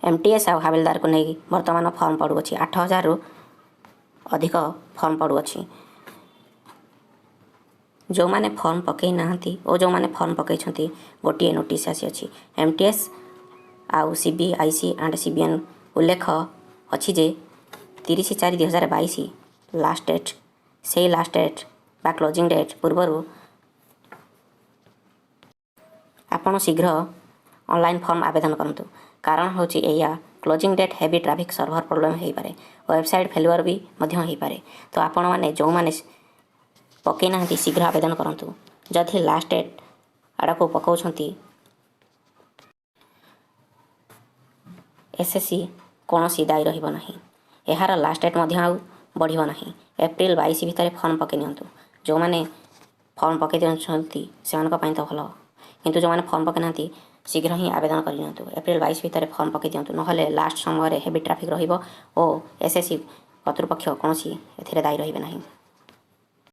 M T S ଆଉ ହାବିଲଦାରକୁ ନେଇ ବର୍ତ୍ତମାନ ଫର୍ମ ପଡ଼ୁଅଛି। 8000ରୁ ଅଧିକ ଫର୍ମ ପଡ଼ୁଅଛି। ଯେଉଁମାନେ ଫର୍ମ ପକାଇ ନାହାନ୍ତି ଓ ଯେଉଁମାନେ ଫର୍ମ ପକାଇଛନ୍ତି, ଗୋଟିଏ ନୋଟିସ୍ ଆସିଅଛି। ଏମ୍ ଟି ଏସ୍ ଆଉ C B I C and C B N ଉଲ୍ଲେଖ ଅଛି ଯେ 30/4/2022 ଲାଷ୍ଟ ଡେଟ୍। ସେଇ ଲାଷ୍ଟ ଡେଟ୍ ବା କ୍ଲୋଜିଂ ଡେଟ୍ ପୂର୍ବରୁ ଆପଣ ଶୀଘ୍ର ଅନଲାଇନ୍ ଫର୍ମ ଆବେଦନ କରନ୍ତୁ। କାରଣ ହେଉଛି ଏଇଆ, closing date heavy traffic, server problem ହୋଇପାରେ, ୱେବସାଇଟ୍ ଫେଲୁଅର୍ ବି ମଧ୍ୟ ହୋଇପାରେ। ତ ଆପଣମାନେ ଯେଉଁମାନେ ପକାଇ ନାହାନ୍ତି, ଶୀଘ୍ର ଆବେଦନ କରନ୍ତୁ। ଯଦି ଲାଷ୍ଟ ଡେଟ୍ ଆଡ଼କୁ ପକାଉଛନ୍ତି, ଏସ୍ ଏସ୍ ସି କୌଣସି ଦାୟୀ ରହିବ ନାହିଁ। ଏହାର ଲାଷ୍ଟ ଡେଟ୍ ମଧ୍ୟ ଆଉ ବଢ଼ିବ ନାହିଁ। ଏପ୍ରିଲ 22 ଭିତରେ ଫର୍ମ ପକାଇ ନିଅନ୍ତୁ। ଯେଉଁମାନେ ଫର୍ମ ପକାଇ ଦେଉଛନ୍ତି, ସେମାନଙ୍କ ପାଇଁ ତ ଭଲ, କିନ୍ତୁ ଯେଉଁମାନେ ଫର୍ମ ପକାଇ ନାହାନ୍ତି, ଶୀଘ୍ର ହିଁ ଆବେଦନ କରିନିଅନ୍ତୁ। ଏପ୍ରିଲ 22 ଭିତରେ ଫର୍ମ ପକାଇ ଦିଅନ୍ତୁ, ନହେଲେ ଲାଷ୍ଟ ସମୟରେ ହେଭି ଟ୍ରାଫିକ୍ ରହିବ ଓ ଏସ୍ ଏସ୍ ସି କର୍ତ୍ତୃପକ୍ଷ କୌଣସି ଏଥିରେ ଦାୟୀ ରହିବେ ନାହିଁ।